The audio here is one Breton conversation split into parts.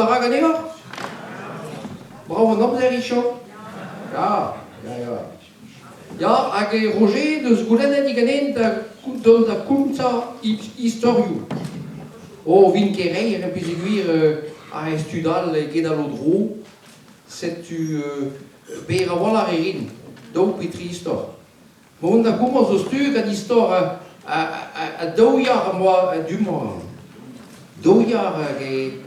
A ra ganeoch? Brav an amzer hiziv? Ya, ya, ya. Ya, hag Roger 'deus goulennet diganin da dont da kontañ istorioù. O vin ket reiñ peogwir ar tud all gedal o dro. Setu berr a-walc'h e rin, daou pe tri istor. Mont da gomañs eus tu gant istor ha daou yar am boa du-mañ. Daou yar hag e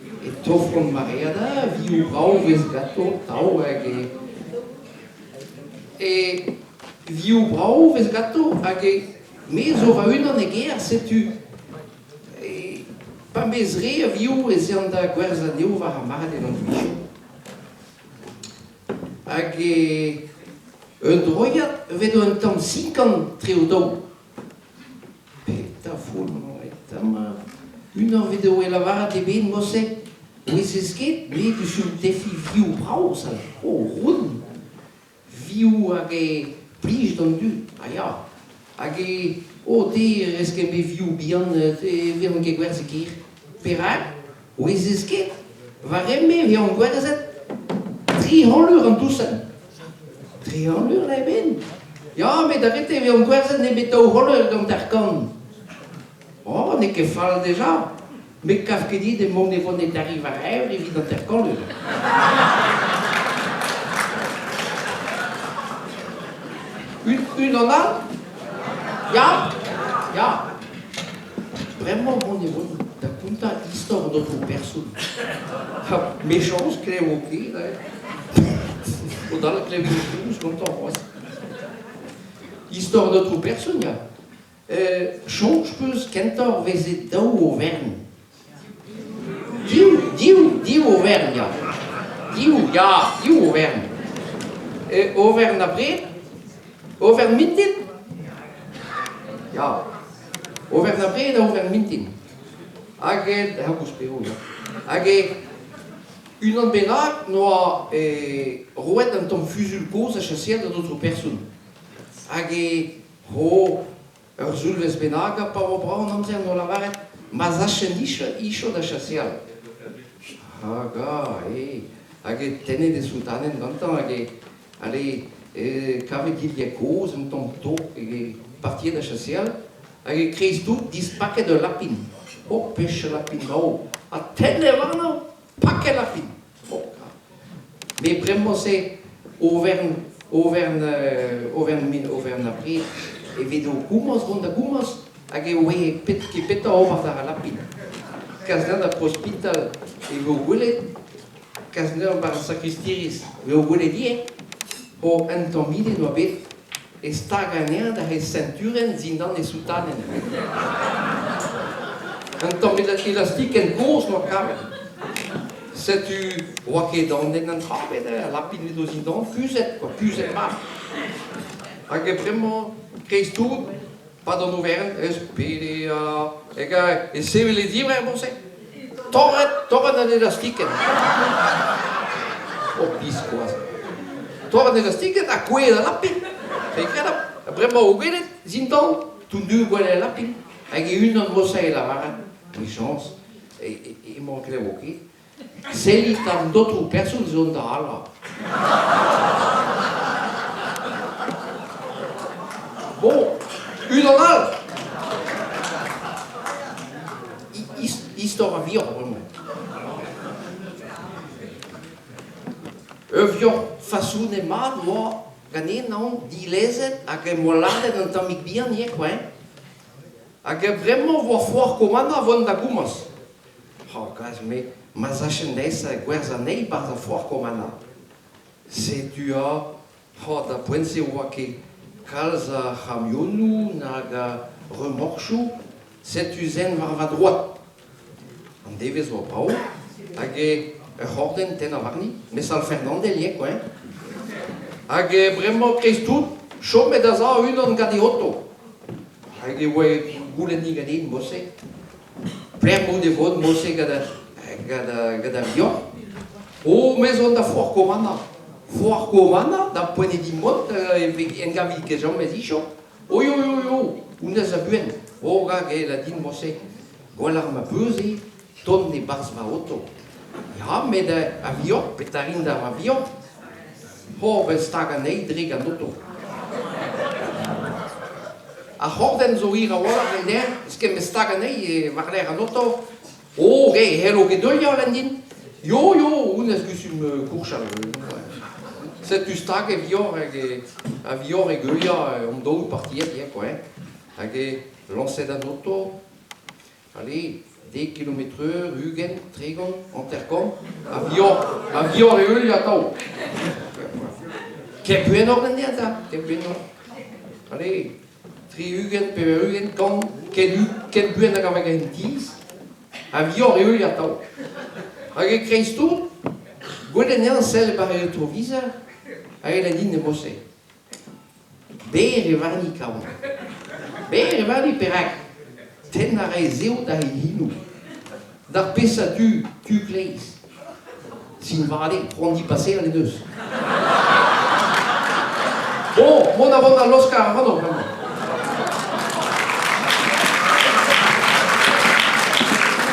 tofront mareada, vioù brav 'vez ganto tav hag e e vioù brav 'vez ganto hag e me zo va-unan e gêr setu pa 'm bez re a vioù ez ean da gwerzhañ anezho war ar marc'had en Anduilho. Hag un droiad 'vedo un tamm sikan tre o-daou. Petra 'vo eta ma unan 'vedo e lavaret ebet morse 'ouezez ket me 'vije un defi vioù brav ça oh round vioù hag e plij d'an dud ah ya hag e oh te 'rez ket bet vioù bihan te 'vezont ket gwerzhet ker perak 'Ouezez ket? War-eme e vezan gwerzhet 300 lur an dousenn. 300 lur da eben? Ya, met da rete e vezan gwerzhet nemet 200 lur gant ar kan. Oh, n'eo ket fall deja. Met kav ket dit emaon e vont e tarif ar revr evit an 300 lur. Unan all? Ya? Ya. Bremañ mont e vont da kontañ istor an aotrou person. Ha mechañs klevo ket, eh? Mod all klevo trouz gantañ c'hoazh. Istor an aotrou person, ya. Soñj 'peus kentoc'h 'veze daou overn. Div, div, div overn, ya. Div, ya, div overn. Overn abred, overn mintin? Ya. Overn abred ha overn mintin. Hag ha gousperoù, ya. Hag unan bennak 'noa roet un tamm fusul kozh a chaseal d'an aotrou person. Hag e ho Ur sulvezh bennak ha pa oa brav an amzer 'noa lavaret ma zachen icho da chaseal. Hag ah, eh, hag e tennet e soutanenn gantañ hag e ale e kavet dilhad kozh un tamm tok hag e partiet da chaseal hag e kreiz tout dispaket ul lapin. Oh, pech lapin brav! Ha tennet warnañ, paket lapin! Oh, met bremañ-se overn overn overn overn abred evit o komañs mont da gomañs hag e oe pet ket petra ober d'ar lapin. Kas anezhañ d'ar ospital e vo gwelet, kas anezhañ 'barzh ar sakristiriz e vo gwelet ivez. O un tamm ide 'noa bet e stagañ anezhañ da he senturenn zindan e soutanenn. Un tamm elastikenn kozh 'noa kavet. Setu 'oa ket anet an tra bet, al lapin edo zindan, kuzhet kwa, kuzhet mat. Hag bremañ, kreiz-tout, 'pad an overenn, ez pede hag e sevel e divrec'h morse. Torret, torret an elastikenn. Oh, biskoazh. Torret an elastikenn ha kouezhet al lapin. Fe kredabl. Ha bremañ o gwelet, zindan, tout-du gwell al lapin. Hag e-unan morse e lavaret, michañs, emañ klevo ket. Sellit an aotrou person zo da alañ. Bon, unan all! Istor a vioc'h bremañ. Ur vioc'h fasonet mat 'oa ganin aon dilezet hag em boa lardet un tammig bihan ivez kwa hein. Hag bremañ 'voa foar Komana 'vont da gomañs. Ha kalz me, ma sachen aes gwerzhañ anezhi 'barzh ar foar Komana. Setu ha, ha da poent-se 'oa ket kalz a c'hamionoù nag a remorchoù, setu zen war va droad. An devezh 'oa brav, hag ur c'hordenn tennañ warni, mesal Fernandel ivez kwa hein. Hag bremañ kreiz-tout, chomet a-sav unan gant e oto. Hag e oa goulenniñ ganin morse. Pelec'h emaout e vod morse gant gant ar vioc'h? Oh, me zo da foar Komana. Foar Komana, da poent eo dit mont, en gavi ket james icho. Oi, oi, oi, oi, honnezh a buan. Oh, hag e la din morse. Gwelloc'h ma peus eo tont e-barzh ma oto. Ya, met a vioc'h, petra rin d'ar vioc'h? Hor ben stag anezhi dre an oto. Ar c'hordenn zo hir a-walc'h en der, eus ket met stag anezhi war-lerc'h an oto. Oh, re, hello ket heuliañ lenn din. Yo, yo, honnezh gustum kourchal. Setu stag e vioc'h hag e, a vioc'h e geuliañ an daou partiet ivez, quoi, hein. Hag e lañset an oto. Allez, dek kilometr-eur, 20, 30, 50, a vioc'h, a vioc'h e heuliañ atav. Ket buanoc'h ganin 'ta, ket buanoc'h. Allez, 60, 80, 100, ken, ken buan hag ar vagenn tizh, a vioc'h e heuliañ atav. Hag e-kreiz tout, gwelet anezhañ sell war e retroviseur, hag e din e-mod-se. Berr e warni kaon. Berr e warni perak? Tenn a rae zev da e hinoù. D'ar pezh a du, tu kleiz. Sin vat eo, c'hoant dipaseal en deus. Bon, mont a ran da loskañ ac'hanomp.